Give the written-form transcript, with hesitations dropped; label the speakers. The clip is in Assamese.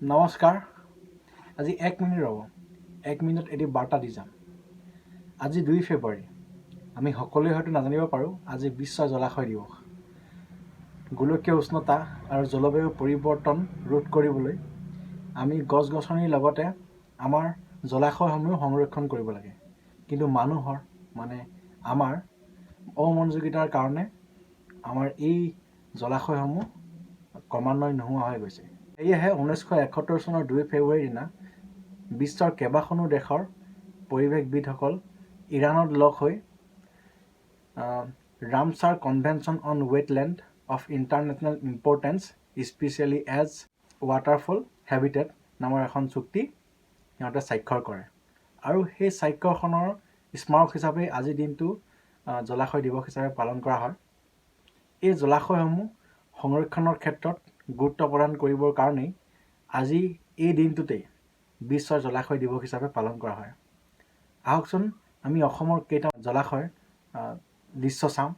Speaker 1: নমস্কাৰ। আজি এক মিনিট ৰ'ব, এক মিনিটত এটি বাৰ্তা দি যাম। আজি 2 ফেব্ৰুৱাৰী। আমি সকলোৱে হয়তো নাজানিব পাৰোঁ, আজি বিশ্ব জলাশয় দিৱস। গোলকীয় উষ্ণতা আৰু জলবায়ু পৰিৱৰ্তন ৰোধ কৰিবলৈ আমি গছ গছনিৰ লগতে আমাৰ জলাশয়সমূহ সংৰক্ষণ কৰিব লাগে। কিন্তু মানুহৰ, মানে আমাৰ অমনোযোগিতাৰ কাৰণে আমাৰ এই জলাশয়সমূহ ক্ৰমান্বয়ে নোহোৱা হৈ গৈছে। সেয়েহে 1971 চনৰ 2 ফেব্ৰুৱাৰীৰ দিনা বিশ্বৰ কেইবাখনো দেশৰ পৰিৱেশবিদসকল ইৰাণত লগ হৈ Ramsar Convention on Wetland of International Importance, Especially as Waterfowl Habitat নামৰ এখন চুক্তি সিহঁতে স্বাক্ষৰ কৰে আৰু সেই স্বাক্ষৰখনৰ স্মাৰক হিচাপে আজিৰ দিনটো জলাশয় দিৱস হিচাপে পালন কৰা হয়। এই জলাশয়সমূহ সংৰক্ষণৰ ক্ষেত্ৰত গুৰুত্ব প্ৰদান কৰিবৰ কাৰণেই আজি এই দিনটোতেই বিশ্ব জলাশয় দিৱস হিচাপে পালন কৰা হয়। আহকচোন, আমি অসমৰ কেইটা জলাশয় দৃশ্য চাওঁ।